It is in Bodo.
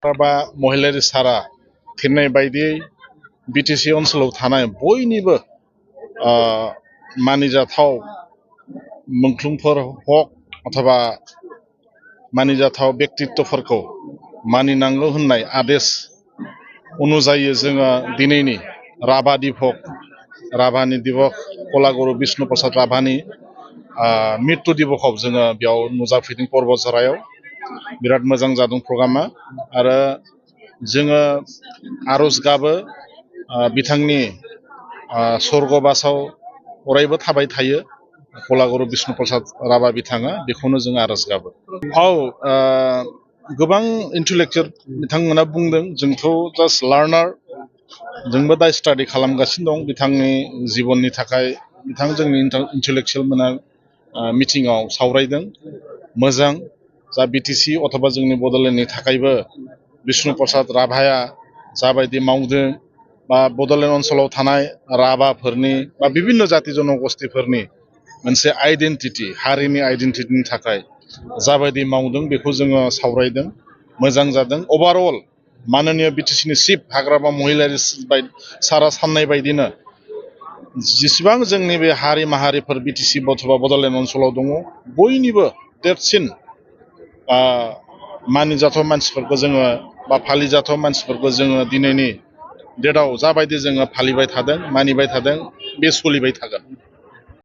बा महिलारि सारा थिननाय बायदियै बिटिसि ओनसोलाव थानाय बयनिबो मानिजाथाव मुंख्लंफोर हक अथवा मानिजाथाव व्यक्तित्वफोरखौ मानिनांगौ होननाय आदेश अनुजायै जोङो दिनैनि राभा दिबक राभानि दिबक कलागुरु बिष्णु प्रसाद राभानि मृत्यु दिबकआव जोङो बेयाव नुजाफैदों पर्बतझरायाव बिराद मोजां जादों प्रग्रामा आरो जोङो आरज गाबो बिथांनि स्वर्गबासाव अरायबो थाबाय थायो कलागुरु बिष्णु प्रसाद राभा बिथाङा बेखौनो जों आरज गाबो। गोबां इन्टेलेक्चुयेल बिथांमोना बुंदों जोंथ' जास्ट लार्नार जोंबो दा स्टाडि खालामगासिनो दं बिथांनि जिबननि थाखाय बिथां जोंनि इन्टेलेक्चुयेल मोना मिटिङाव सावरायदों मोजां जा बिटिसि अथवा जोंनि बड'लेण्डनि थाखायबो बिष्णु प्रसाद राभाया जाबायदि मावदों बा बड'लेण्ड ओनसोलाव थानाय राभाफोरनि बा बिभिन्न जाति जनगोष्ठीफोरनि मोनसे आइडेन्टिटि हारिनि आइडेन्टिटिनि थाखाय जाबायदि मावदों बेखौ जोङो सावरायदों मोजां जादों अभारअल माननीय बिटिसिनि चिफ हाग्रामा महिलारि सारा साननाय बायदिनो जेसेबां जोंनि बे हारि माहारिफोर बिटिसि अथवा बड'लेण्ड ओनसोलाव दङ बयनिबो देरसिन मानिजाथाव मानसिफोरखौ जोङो बा फालिजाथाव मानसिफोरखौ जोङो दिनैनि डेटआव जाबायदि जोङो फालिबाय थादों मानिबाय थादों बे सोलिबाय थागोन।